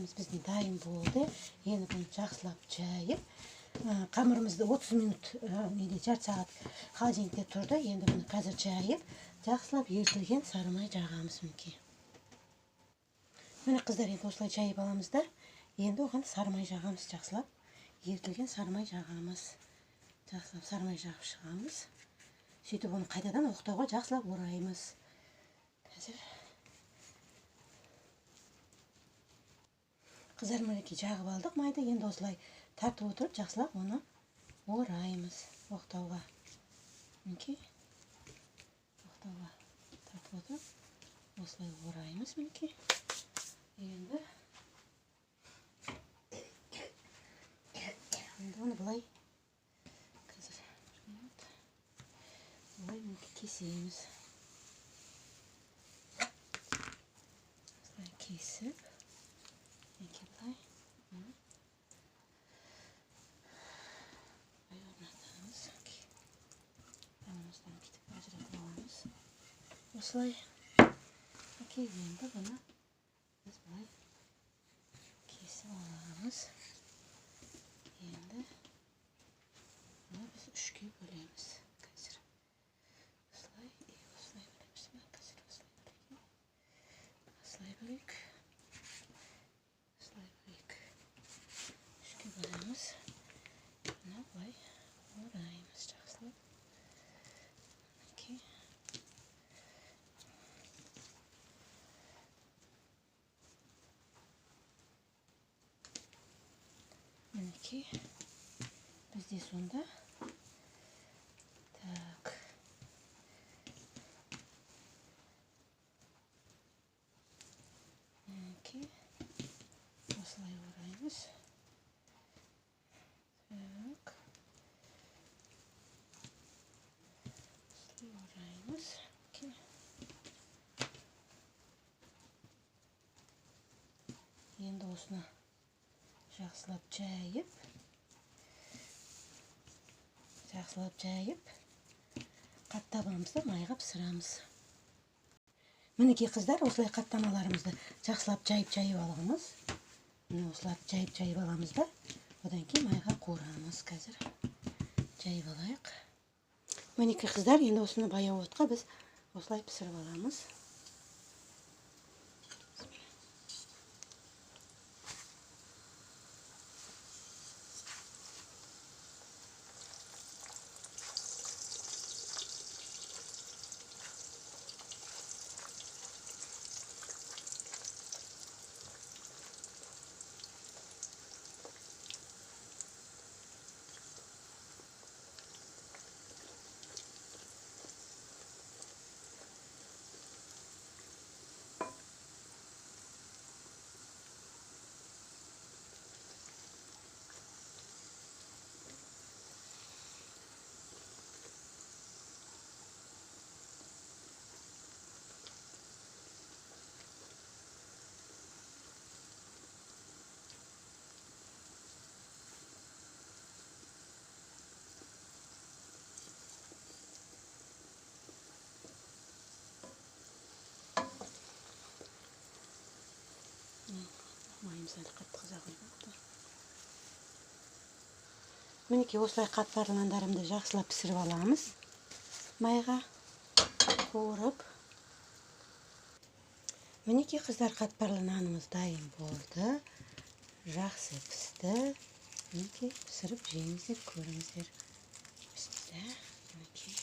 Нанымыз біздің дайын болды. Енді бұны жақсылап жайып, қамырымызды 30 минут, неде, жарты сағат холодильникте тұрды. Енді бұны қазір жайып, жақсылап ерітілген сары май жағамыз мінекей. Міне қыздар, енді осылай жайып аламыз да, енді оған сары май жағамыз жақсылап. Ерітілген сары май жағамыз. Жақсылап сары май жағып шығамыз. Сөйтіп оны қайтадан оқтауға жақсылап ораймыз. Қазір қыздар, мінекей жағып алдық майды. Енді осылай тартып отырып жақсылап оны ораймыз оқтауға. Мінекей оқтауға тартып отырып осылай ораймыз мінекей. Енді оны былай қазір былай мінекей кесеміз. Осылай кесіп мінекей былай былай орнатамыз. Осыдан бүйтіп ажыратып аламыз. Осылай. Мінекей енді бұны біз былай кесіп аламыз. Енді бұны біз үшке бөлеміз. Қазір осылай, осылай бөлеміз. Қазір осылай бөлейік. Осылай бөлейік. Осылай бөлейік. Үшке бөлеміз. Бұны былай ораймыз жақсылап. Мінекей. Мінекей бізде сонда так мінекей осылай ораймыз. Так осылай ораймыз. Енді осыны жақсылап жайып, жақсылап жайып, қаттап аламыз да майға пісіреміз. Мінекей қыздар, осылай қаттамаларымызды жақсылап жайып-жайып аламыз. Міне осылай жайып-жайып аламыз да, одан кейін майға қуырамыз. Қазір жайып алайық. Мінекей қыздар, енді осыны баяу отқа біз осылай пісіріп аламыз. Майымыз әлі қатты қыза қоймапты. Мінекей осылай қатпарлы нандарымды жақсылап пісіріп аламыз. Майға қуырып. Мінекей қыздар, қатпарлы нанымыз дайын болды. Жақсы пісті. Мінекей пісіріп жеңіздер, көріңіздер. Бісміллә. Мінекей.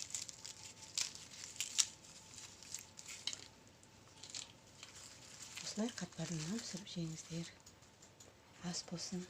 Осылай қатпарлы нан пісіріп жеңіздер. Ас болсын.